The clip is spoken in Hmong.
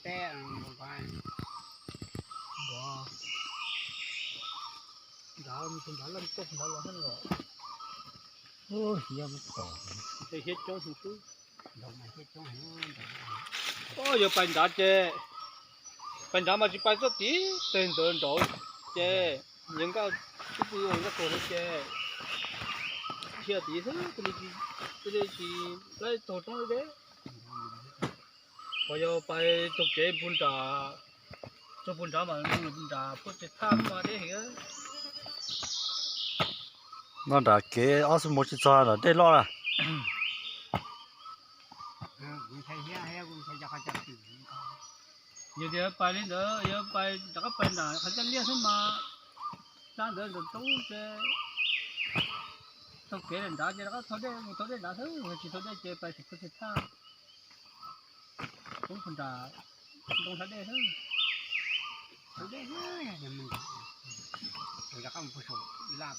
Teb nrov, nrov, nrov los nrov los. Hiab coob xwb. Yog pais nrad ces, pais nrad mas tsis pais txoj tid teg ntawd nraud ces, yog nkaj tub pw nkaj tuag no ces, ntsia tid xwb, tus li tsis laib taug roob deb. Qhov yog pais taug kev puag nram, txog puag nrad mas nram puag tsev thaj mas deb heev. No nram kev ob xuab moos tsis txog nram dej loj na. Yog tias pais li ntawd, yog pais rov qab pais nram qhov ncaj liaj xwb mas, dab ntawd nram roob ces, taug kev nrad ces rov qab thauj dej mus thauj dej nrad xwb, tsis thauj dej ces pais puag tsev thaj. Poob puag nram, ntoo hlab dej xwb. Thauj dej xwb, rov qab mus puag saum laj.